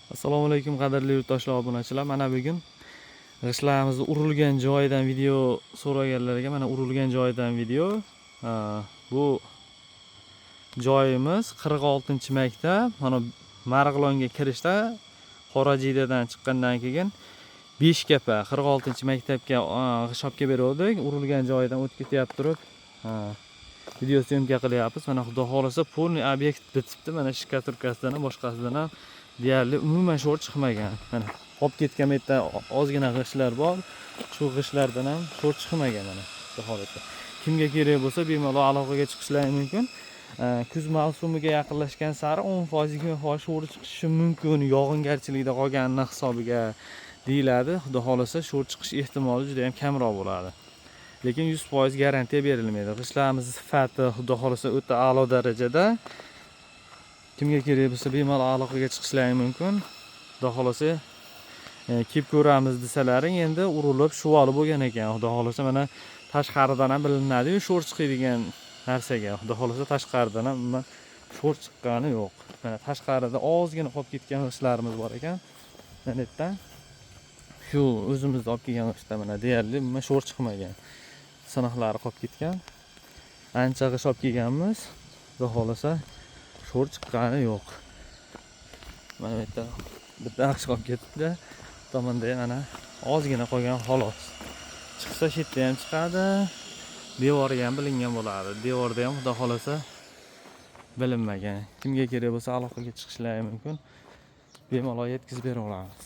Assalomu alaykum, qadrli yurtdoshlar, obunachilar. Mana bugun g'ishtlarimizni urilgan joyidan video so'raganlarga mana urilgan joyidan video. Bu joyimiz 46-maktab. Mana Marg'ilonga kirishda Qorajiydadan chiqqandan keyin Beshkapa 46-maktabga g'isht olib kelib beruvdik. Urilgan joyidan o'tib ketyapti turib, video съёмка qilyapmiz. Mana, xudo xohlasa, полный obyekt bitibdi. Mana штукатурка sidan ham, boshqasidan ham deyarli umuman sho'r chiqmagan. Mana qolib ketgan bu yerda ozgina g'ishtlar bor. Shu g'ishtlardan ham sho'r chiqmagan mana, xudo xohlasa. Kimga kerak bo'lsa, bemalol aloqaga chiqishlari mumkin. Kuz mavsumiga yaqinlashgan sari 10%, 20% sho'ri chiqishi mumkin, yog'ingarchilikda qolganini hisobiga deyiladi. Xudo xohlasa, sho'r chiqish ehtimoli juda ham kamroq bo'ladi. Lekin 100% garantiya berilmaydi. G'ishtlarimiz sifati, xudo xohlasa, o'ta a'lo darajada. Kimga kerak bo'lsa, bemalol aloqaga chiqishlari mumkin. Xudo xohlasa, kelib ko'ramiz desalaring, endi urilib shuvoli bo'lgan ekan. Xudo xohlasa, mana tashqaridan ham bilinadi-yu sho'r chiqadigan narsaga. Xudo xohlasa, tashqaridan ham umuman sho'r chiqqani yo'q. Mana tashqarida ozgina qolib ketgan g'ishtlarimiz bor ekan. Mana yerdan shu o'zimizda olib kelgan g'ishtda mana deyarli umuman sho'r chiqmagan. Siniqlari qolib ketgan. Ancha g'isht olib kelganmiz. Xudo xohlasa, sho'r chiqqani yo'q. Mana bu yerda bitta g'isht qolib ketibdi. Bu tomonda ham mana ozgina qolgan, xolos. Chiqsa, shu yerda ham chiqadi. Devoriga ham bilingan bo'ladi. Devorda ham, xudo xohlasa, bilinmagan. Kimga kerak bo'lsa, aloqaga chiqishlari mumkin. Bemalol yetkazib bera olamiz.